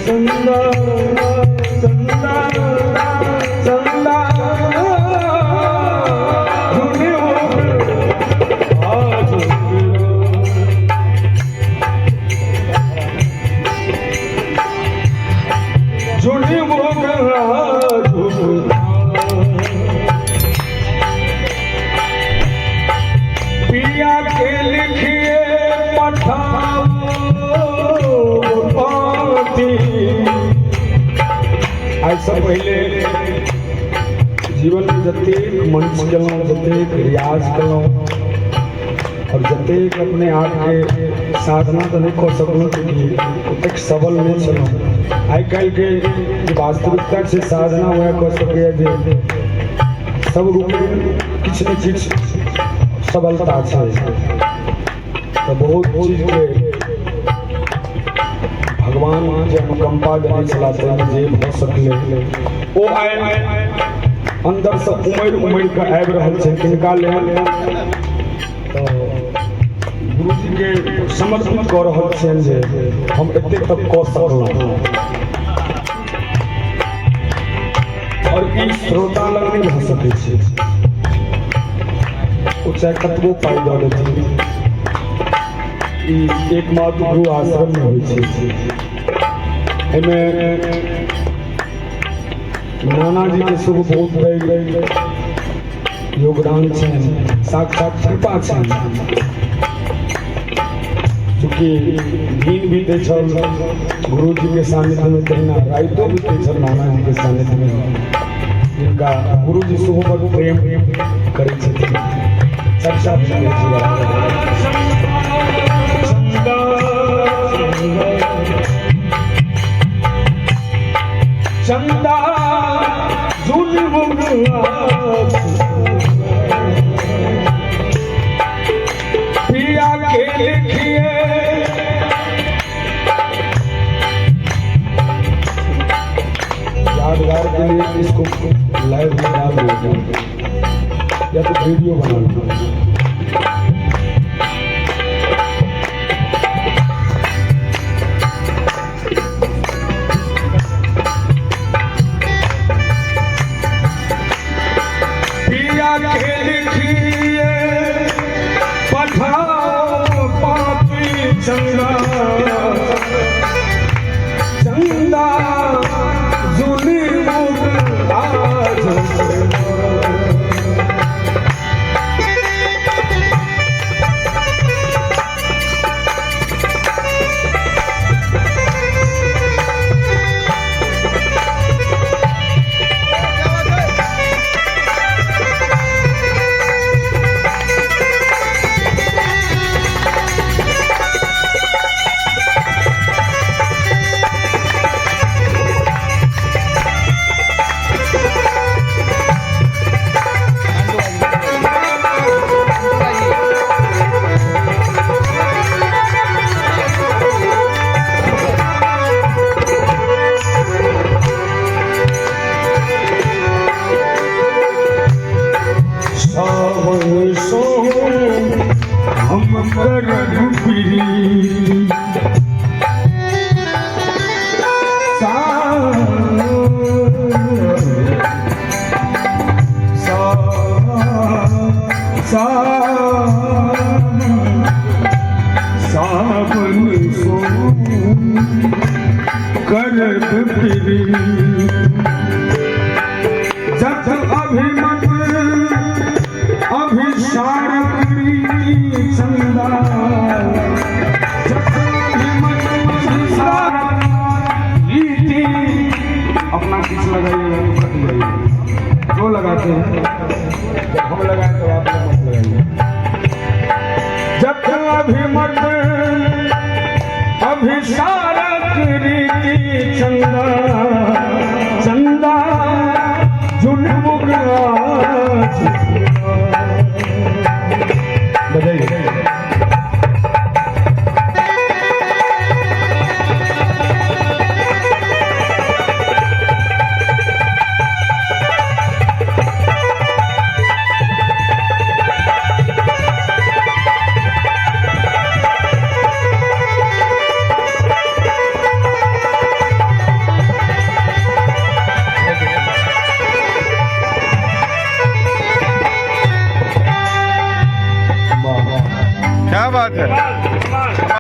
चंदा चंदा चंदा जुनी आज जुनी पिया के लिखिए पठाओ पाती। आइसँ पहिले जीवनमे जतेक मंच केलहुँ, जतेक रियाज केलहुँ और जतेक अपने आपके साधना तऽ नहि कऽ सकलहुँ, चूँकि ओतेक सबल नहि छलहुँ। आइ काल्हिके जे वास्तविकता छै, साधना वएह कऽ सकैए जे सब रूपमे किछु ने किछु सबलता छै। तऽ बहुत चीजके भगवान जे अनुकम्पा देने छलाह, ताहिमे जे भऽ सकलै ओ आइ अन्दरसँ उमड़ि उमड़ि कऽ आबि रहल छै। किनका लेल? तऽ गुरुजीके समर्पित कऽ रहल छियनि जे हम एतेक तक कऽ सकलहुँ और ई श्रोता लग नहि भऽ सकै छै, ओ चाहे कतबो पाइ दऽ देथिन। ई एकमात्र गुरु आश्रममे होइ छै। एहिमे नानाजीके सेहो बहुत पैघ योगदान छनि, साक्षात कृपा छनि। चूँकि दिन बीतै छल गुरुजीके सान्निध्यमे, तहिना रातिओ बीतै छल नानाजीके सान्निध्यमे, जिनका गुरुजी सेहो बड़ प्रेम करै छथिन। साक्षात गुरुजी। चंदा जुन पिया के लिखिए यादगार के लिए इसको लाइव में डाल दो या तो वीडियो बना लो। पिया के लिखिए पठाओ पापी। चंदा चंदा जुनी मुख आज। सावन सो हम करब प्रीति सा सा सा सावन सो करब प्रीति जत अभिमत अभिसार चंदा जत अभिमत अभिसार रीति। अपना कुछ लगाइएगा तो कट जाइएगा। जो लगाते हैं, जब हम लगाए तो आप लोग मत लगाइए। जब अभिमत अभिसारक रीति चंदा चंदा जुनमुख आज बजाइए। क्या बात है।